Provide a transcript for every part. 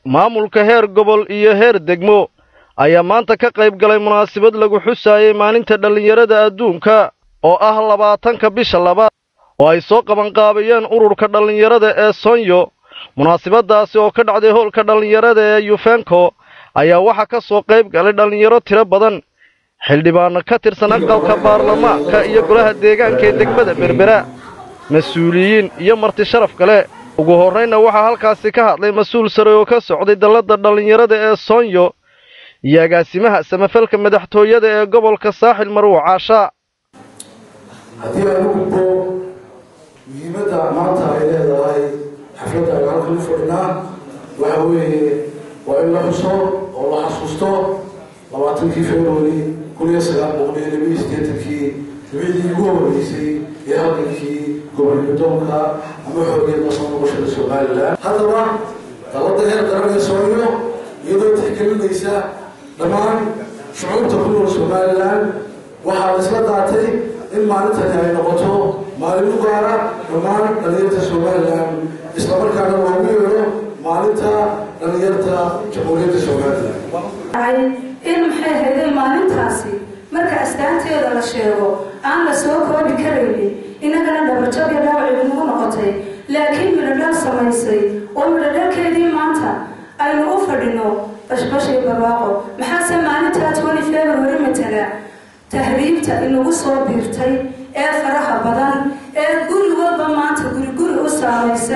Maamulka heer gobol iyo heer degmo ayaa maanta ka qayb galay munaasabad lagu xusaayey maalinta dhallinyarada adduunka oo ah 20-ka bisha labaad, oo ay soo qabanqaabayeen ururka dhallinyarada ee Sonyo. Munaasabadaasi oo ka dhacday hoolka dhallinyarada ee Yufenko ayaa waxaa ka soo qayb galay dhallinyaro tiro badan, xildhibaano ka tirsan aqalka baarlamaanka iyo golaha deegaanka ee degmada Berbera, mas-uuliyiin iyo marti sharaf kale. Ugu horraynna waxaa halkaasi ka hadlay mas-uul sare oo ka socday dalladda dhallinyarada ee Soonyo iyo agaasimaha samafalka madaxtooyada ee gobolka Saaxil, Marwo Caasha. Haddii aan u gudbo muhiimadda maanta ay leedahay xafladda aynu halkan u fadhinaa, waxa weeye waa in la xuso oo la xasuusto 20-kii February 1982-kii, dhibicdii ugu horreysay ee halgankii gobolnimadoonka ama xorriyadda soo noqoshada Somalilan. Haddaba dalladda heer qaran ee Soonyo, iyadoo tixgelinaysa dhammaan shucuubta ku nool Somalilan, waxaa la isla qaatay in maalintani ay noqoto maalin u gaara dhammaan dhalinyarta Somalilan, islamarkaana loogu yeero maalinta dhalinyarta Jamhuuriyadda Somalilan. In maxay hayday maalintaasi marka astaanteeda la sheego aan la soo koobi karaynin, innagana dhabarjab iyo dhaawac inagu noqotay, laakiin midhodhal samaysay oo midhodhalkeedii maanta aynu u fadhino bashbash iyo barwaaqo. Maxaase maalintaa 20 February matala tahriibta inagu soo biirtay ee faraha badan ee guri walba maanta guri guri u saamaysa?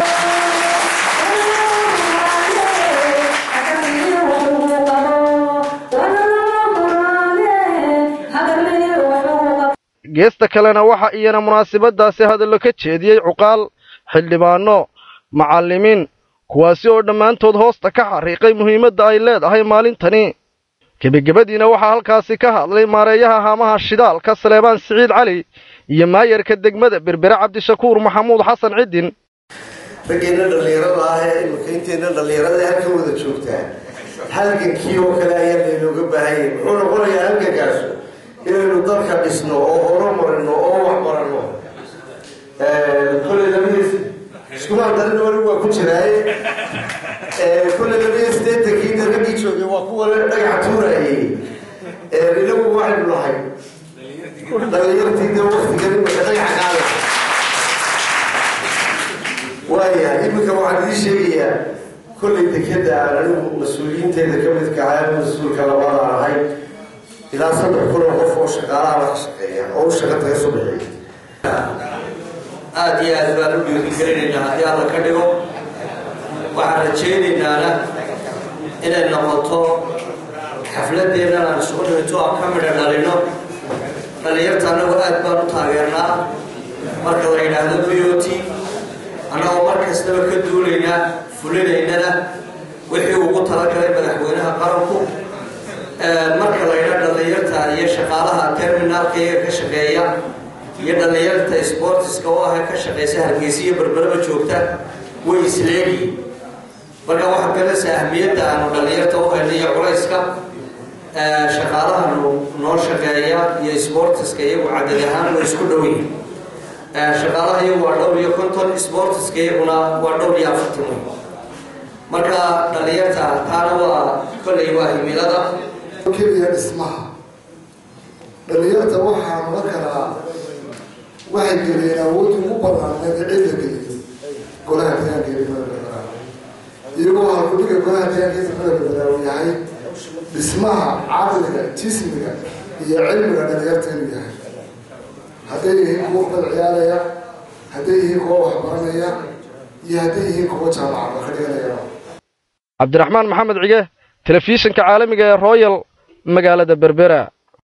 Geesta kalena waxa iyana munaasabadaasi hadallo ka jeediyey cuqaal, xildhibaano, macallimiin, kuwaasi oo dhammaantood hoosta ka xariiqay muhiimadda ay leedahay maalintani. Gebagabadiina waxaa halkaasi ka hadlay maareeyaha haamaha shidaalka, Saleebaan Siciid Cali, iyo maayarka degmada Berbere, Cabdishakuur Maxamuud Xasan Cidin. Raggeenna dhallinyarada ah ee imika inteenna dhallinyarada halkan wada joogtaa, halgankii oo kale ayaa laynooga baahanyay. Muxuu noqonayaa halgankaasu? Inaynu dalka dhisno oo horumarino oo waxbarano. Kolley labadiis iskumaan darin, anigu waa ku jiraaye. Kolley 82-kii de raggii joogay waa kuwa dhagaxa tuurayay. Inagu waxaynu nahay dhalinyartii de waktigan imika dhagaxa qaada. Waayahay, iminka waxaan idiin sheegayaa, kolley dekeda aan anigu mas-uuliyiinteeda ka midka ahay, mas-uulka labaad aan ahay, ilaa 3000 oo qof oo shaqaalaha ka shaqeeya oo u shaqa taga subaxii. Aada iyo aad baan u dhiirigelinaynaa haddii Alla ka dhigo. Waxaan rajaynaynana inay noqoto xafladeennan aan isugu dhimito aan ka midha dhalino. Dhalinyarta annagu aad baan u taageernaa marka la yidhaahdo BOT, annagoo mar kastaba ka duulaynaa fulinaynana wixii ugu talagalay madaxweynaha qaranku. Marka la yidhaha dhalinyarta iyo shaqaalaha terminalka iyaga ka shaqeeya iyo dhalinyarta sportiska oo ah ka shaqeysa Hargeysa iyo Berberaba joogta way isleegiyin. Marka waxaad garanaysaa ahmiyadda aanu dhalinyarta u hayno iyo culayska. Shaqaalahanu noo shaqeeya iyo sportiska iyagu cadad ahaan way isku dhow yihiin. Shaqaalaha iyagu waa dhowr iyo 50, sportiska iyaguna waa dhowr iyo 40 wey. Marka dhalinyarta taana waa kolley waa himilada. Keliya dhismaha dhalinyarta waxaan oran karaa waxay geliyeen awoodii ugu badnaaneed ee cid la geliyo golaha deegaanka ee degmada Berbera, iyagoo halkudhiga golaha deegaanka ee degmada Berbera uu yahay dhismaha caqliga, jismiga iyo cilmiga dhalinyarta inuu yahay, hadday yihiin kuwa kubad ciyaaraya, hadday yihiin kuwa waxbaranaya iyo hadday yihiin kuwa jaamacada ka dhiganaya. Cabdiraxmaan Maxamed Cige, telefishinka caalamiga ee Royal, magaalada Berbera.